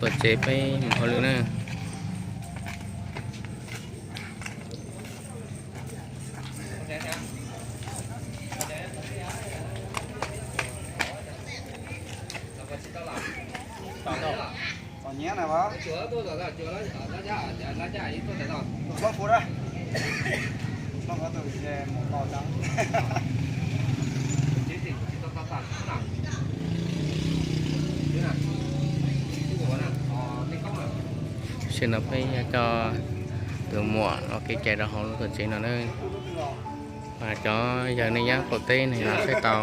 Tuaj tsev peb mus hauj lwm na. Tam sim no peb yuav coj tus muam ua kev cai rau hauv lub tuam tsev no na. Mas cov yawg nej nyob qaum teb ne los saib tau.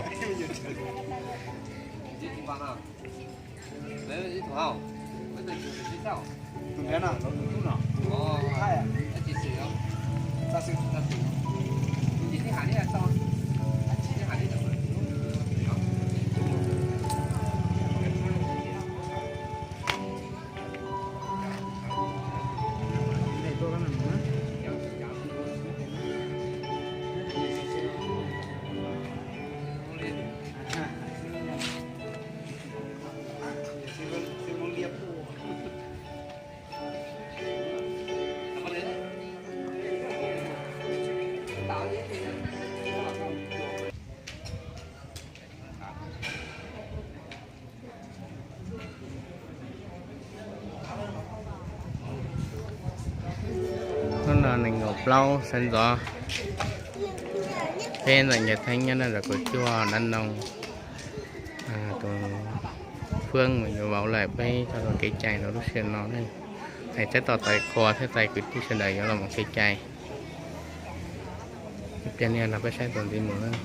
Hnub no nees nkaum plaub sawv ntxov, peb ntawm Nchaj Theeb nyob rau Kaum Cuaj Dab Noo. Tus Fweb yuav vauv lawm, peb coj los kev cai rau lub sij hawm no ne. Hais txhawb tau tais qhua thiab tais kwv tij sawv daws yuav los mus kev cai. Ib pliag no los peb saib txuas ntxiv mus.